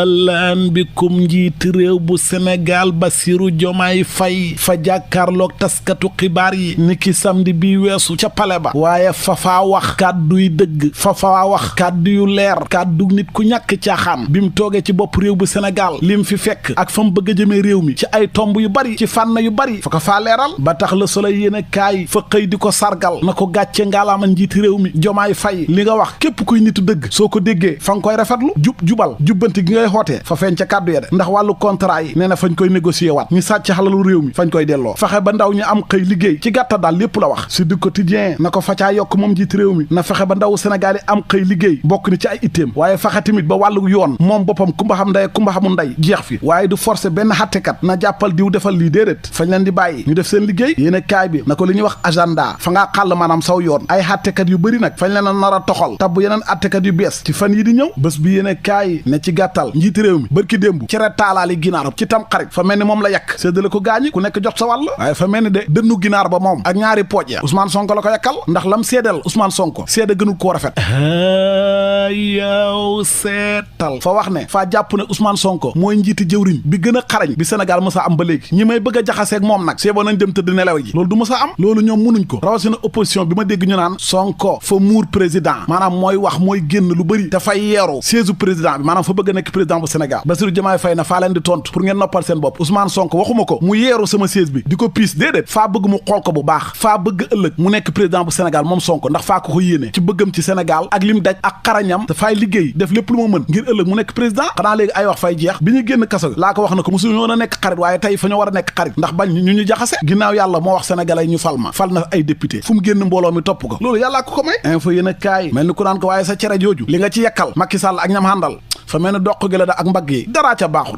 lan bikum njiiti réew bu Sénégal Bassirou Diomaye Faye fa jàkkaarloog taskatu xibaar yi niki samedi bi weesu ca pale ba waaye fafaa wax kàdduy dëgg fafaa wax kàddu yu leer kàddu nit ku ñàkk caaxaan bi mu toogee ci bopp réew bu Sénégal lim fi fekk ak fa mu bëgg a jëmee réew mi ci ay tomb yu bari ci fànn yu bari fa ko faa leeral ba tax Le Soleil yéen a kaay fa xëy di ko sargal na ko gàcce ngaalaama njiiti réew mi Diomaye Faye li nga wax képp kuy nitu dëgg soo ko déggee fa nga koy rafetlu jubal jubbanti gi ngay xootee fa feeñ ca kàddu ya de ndax wàllu contrat yi nee na fañ koy négocier waat ñu sàcc xalalu réew mi fañ koy delloo fexe ba ndaw ñu am xëy liggéey ci gàttal daal lépp la wax si du quotidien na ko fa caa yokk moom njiiti réew mi na fexe ba ndaw Sénégal yi am xëy liggéey bokk ni ci ay itteem waaye fexe tamit ba wàllu yoon moom boppam kumba xam ndey kumba xamul ndey jeex fi waaye du forcer benn xattekat na jàppal diw defal lii déedéet fañ leen di bàyyi ñu def seen liggéey yéene kaay bi na ko li ñuy wax agenda fa ngaa xàll maanaam saw yoon ay xattekat yu bëri nag fañ leen a nar a toxal tabbu yeneen attekat yu bees ci fan yi di ñëw bés bi yéene kaay ne ci gàttal njiiti réew mi bërki démb cere taalaali ginaar ci tam xarit fa mel ni moom la yàq séddale ko gaañi ku nekk jot sa wàll waaye fa mel ni de dënnu ginaar ba moom ak ñaari pooj ya Ousmane Sonko la ko yàkkal ndax lam seedal Ousmane Sonko seede gënul koo rafet yow seetal fa wax ne faa jàpp ne Ousmane Sonko mooy njiiti jëwriñ bi gën a xarañ bi Sénégal mësa am ba léegi ñi may bëgg a jaxaseeg moom nag seeboo nañ dem tëdd nelaw ji loolu du mësa am loolu ñoom mënuñ ko rawatina opposition bi ma dégg ñu naan Sonko fa muur président maanaam mooy wax mooy génn lu bëri dafay yeeru siège président bi maanaam fa bëgg a nekk président bu Sénégal Bassirou Diomaye Faye na faa leen di tontu pour ngeen noppal seen bopp Ousmane Sonko waxuma ko mu yeeru sama siège bi di ko piis déedéet faa bëgg mu xool ko bu baax faa bëgg ëllëg mu nekk président bu Sénégal moom Sonko ndax faa ko yéene ci bëggam ci Sénégal ak lim daj ak xarañam te faay liggéey def lépp lu ma mën ngir ëllëg mu nekk président xanaa léegi ay wax fay jeex bi ñu génn kaso laa ko wax na ko mosu ñoo a nekk xarit waaye tey fa ñoo war a nekk xarit ndax bañ ñu jaxase ginnaaw yàlla moo wax sénégalais ñu fal na ay député fu mu génn mbooloo mi topp ko loolu yàllaa ko may info yéen a kaay mel ni ku naan ko waaye sa cere jooju li nga ci yekkal Macky Sall ak ñam àndal fa mel ni doq gi la da ak mbagg yi daraa ca baaxul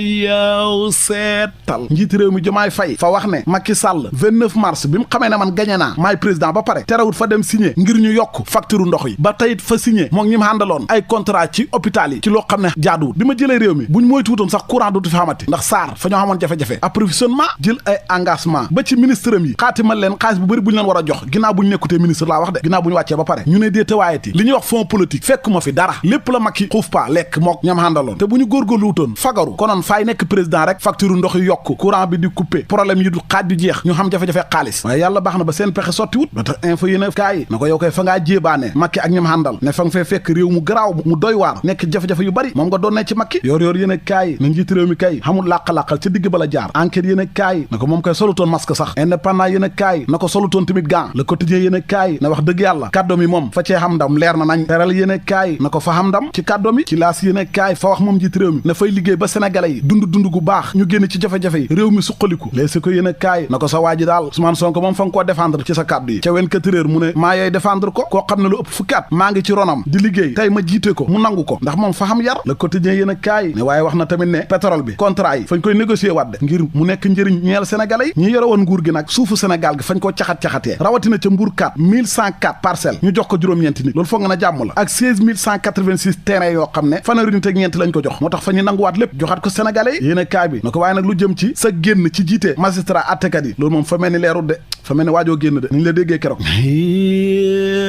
yow seetal njiiti réew mi Diomaye Faye fa wax ne Macky Sall 29 mars bi mu xamee ne man gañe naa maay président ba pare terewut fa dem signé ngir ñu yokk facture ndox yi ba tayit fa signé moom ñi mu àndaloon ay contrat ci hôpital yi ci loo xam ne jaaduwut bi ma jëlee réew mi buñ moytuwutoon sax courant dootu fi xamati ndax SAR fa ñoo xamoon jafe-jafe approvisionnement jël ay engagement ba ci ministre am yi xaatimal leen xaalis bu bëri bu ñu leen war a jox ginnaaw bu ñu nekkutee ministre laa wax de ginnaaw bu ñu wàccee ba pare ñu ne déetawaayeti li ñuy wax fond politique fekkuma fi dara lépp la Macky xuuf pa lekk mook ñam àndaloon te bu ñu góorgóorluwutoon fagaru konoon faay nekk président rek facture ndox yi yokk courant bi di coupé problème yi du xaaj du jeex ñu xam jafe-jafe xaalis waaye yàlla baax na ba seen pexe sotti wut ba tax info yéen kaay na ko yow koy fa ngaa jéebaane Macky ak ñam àndal ne fa nga fee fekk réew mu garaaw mu doy waar nekk jafe-jafe yu bari moom nga doon ne ci Macky yor yéen kaay na njiiti réew mi kay xamul làq-làqal ca digg bala jaar enquête yéen kaay na ko moom koy solutoon masque sax indépendant yéen kaay na ko solutoon tamit gant le quotidien yéen kaay na wax dëgg yàlla kàddoom yi moom fa cee xam ndam leer na nañ teral yéen kaay na ko fa xam ndam ci kàddoom yi ci laas yéen kaay fa wax moom njiiti réew mi na fay liggéey ba sénégalais yi dund gu baax ñu génn ci jafe-jafe yi réew mi suqaliku léegi ko yéen kaay na ko sa waa ji daal Ousmane Sonko moom fa nga koo défendre ci sa kàddu yi ca 24 heures mu ne maa yooy défendre ko koo xam ne lu ëpp fukki at maa ngi ci ronam di liggéey tey ma jiite ko mu nangu ko ndax moom fa xam yar le quotidien yéen kaay ne waaye wax na tamit ne pétrole bi contrat yi fañ koy négocier wadde ngir mu nekk njëriñ ñeel sénégalais yi ñi yore woon nguur gi nag suufu Sénégal gi fañ koo caxat-caxatee rawatina ca Mbour 4 1104 parcelles ñu jox ko juróom-ñeenti nit loolu foog nga na jàmm la ak 16186 terrain yoo xam ne fanweeri nit ak ñeent lañ ko jox moo tax fa ñu nanguwaat lépp joxaat ko sénégalais yi yéen kaay bi na ko waaye nag lu jëm ci sa génn ci jiite magistrat attekat yi loolu moom fa mel ni leerul de fa mel ni waajoo génn de ni ñu la déggee keroog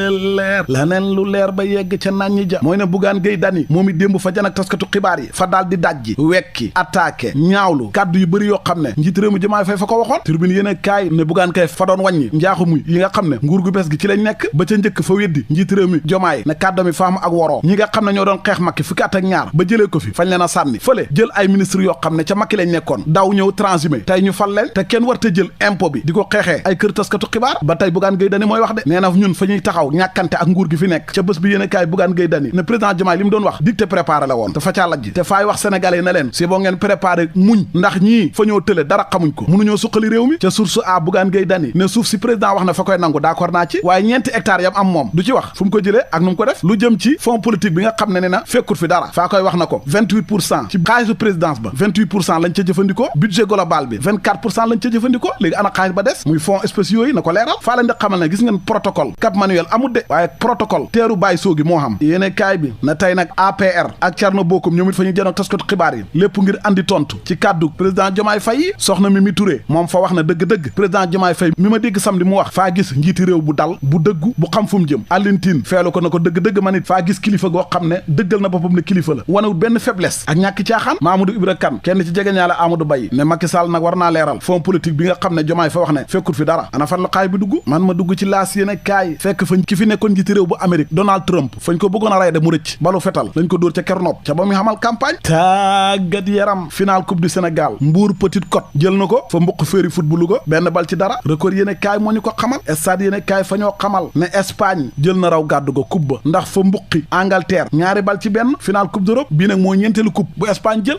leer laneen lu leer ba yegg ca naan ñi ja mooy ne Bougane Gueye Dany moom it démb fa jan ak taskatu xibaar yi fa daal di dajji wekki attaqué ñaawlu kàddu yu bëri yoo xam ne njiit réew mi Diomaye Faye fa ko waxoon turbine yéen kaay ne Bougane kay fa doon wàññi njaaxu muy yi nga xam ne nguur gu bees gi ci lañ nekk ba ca njëkk fa weddi njiit réew mi Diomaye ne kàddu mi faam ak woroo ñi nga xam ne ñoo doon xeex Macky fukki at ak ñaar ba jëlee ko fi fañ leen a sànni fële jël ay ministre yoo xam ne ca Macky lañ nekkoon daw ñëw transhumé tey ñu fal leen te kenn war te jël impôt bi di ko xeexee ay kër taskatu xibaar ba tey Bougane Gueye Dany mooy wax de nee na ñun fa ñuy taxaw ñàkkante ak nguur gi fi nekk ca bés bi yéen kaay Bougane Gueye Dany ne président Diomaye li mu doon wax dicté préparé la woon te fa caa lajji te faay wax sénégalais yi na leen si boo ngeen préparé muñ ndax ñii fa ñoo tële dara xamuñ ko mënuñoo suqali réew mi ca source a Bougane Gueye Dany ne suuf si président wax na fa koy nangu d'accord naa ci waaye ñeenti hectares yam am moom du ci wax fu mu ko jëlee ak nu mu ko def lu jëm ci fonds politique bi nga xam ne ne na fekkut fi dara faa koy wax na ko 28% ci xaalisu présidence ba 28% lañ ca jëfandikoo budget global bi 24% lañ ca jëfandikoo léegi ana xaalis ba des muy fonds spéciaux yi na ko leeral faa leen di xamal ne gis ngeen protocole Cap Manuel amul de waaye protocole teeru bàyyi soogi moo xam yéene kaay bi na tey nag APR ak Thierno Bocoum ñoom it fa ñu jënoog taskatu xibaar yi lépp ngir andi tontu ci kàddu président Diomaye Faye soxna Mimi Touré moom fa wax na dëgg-dëgg président Diomaye Faye mi ma dégg samedi mu wax faa gis njiiti réew bu dal bu dëggu bu xam fu mu jëm Alintine feelu ko na ko dëgg-dëgg man it faa gis kilifa goo xam ne dëggal na boppam ne kilifa la wanewul benn faiblesse ak ñàkk caaxaan Mamadou Ibra Kane kenn ci jege ñaale Amadou Baye ne Macky Sall nag war naa leeral fond politique bi nga xam ne Diomaye fa wax ne fekkut fi dara ana fan la xaay bi dugg man ma dugg ci laas yéen kaay fekk fañ ki fi nekkoon njiiti réew bu Amérique Donald Trump fañ ko bëggoon a rey de mu rëcc balu fetal lañ ko dóor ca Kernob ca ba muy xamal campagne tàggat yaram final coupe du Sénégal Mbour Petite Côte jël na ko fa mbuq féeri footballu ko benn bal ci dara record yéen kaay moo ñu ko xamal stade yéen kaay fa ñoo xamal ne Espagne jël na raw gàddu ko coupe ba ndax fa mbuqi Angleterre ñaari bal ci benn final coupe d'Europe bii nag moo ñeenteelu coupe bu Espagne jël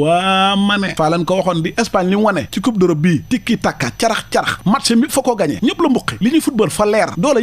waa ma ne faa leen ko waxoon di Espagne li mu wane ci coupe d'Europe bii tikki takka carax-carax match mi fa ko gagné ñëpp la mbuqi li ñuy football fa leer doole